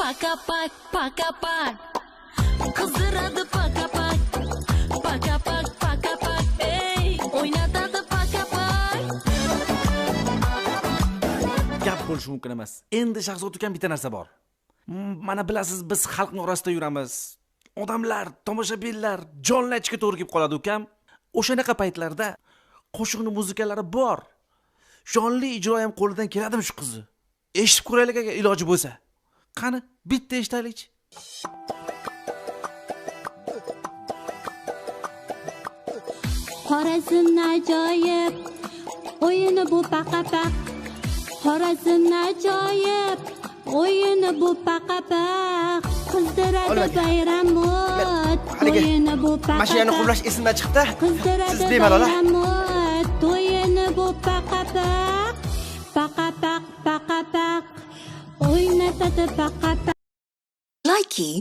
Paka-pak, paka-pak. Qizdiradi paka-pak. Paka-pak, paka-pak. Ey, o'ynatadi paka-pak. Gap bo'lishi mumkin emas. Endi, Shahzod ukam, bitta narsa bor. Mana bilasiz, biz xalqni orasida yuramiz. Odamlar, tomoshabinlar jonli aytishga to'g'ri kelib qoladi, ukam. O'shanaqa paytlarda qo'shiqni muzikalari bor, jonli ijro ham qo'lidan keladimi shu qizni? Eshitib ko'raylik agar iloji bo'lsa. Qani, bitta eshitaylikchi. Xorazmni ajoyib o'yini bu paqa-paq. Xorazmni ajoyib o'yini bu paqa-paq. Qizdiradi Olma aka. bayram o't Haligi to'yini bu mashinani paqa-paq. quvlash esimdan chiqdi. Qizdiradi Siz bemalol, a? bayram o't to'yini bu paqa-paq. Paqa-paq, paqa-paq. O'ynatadi paqa-paq. Likey.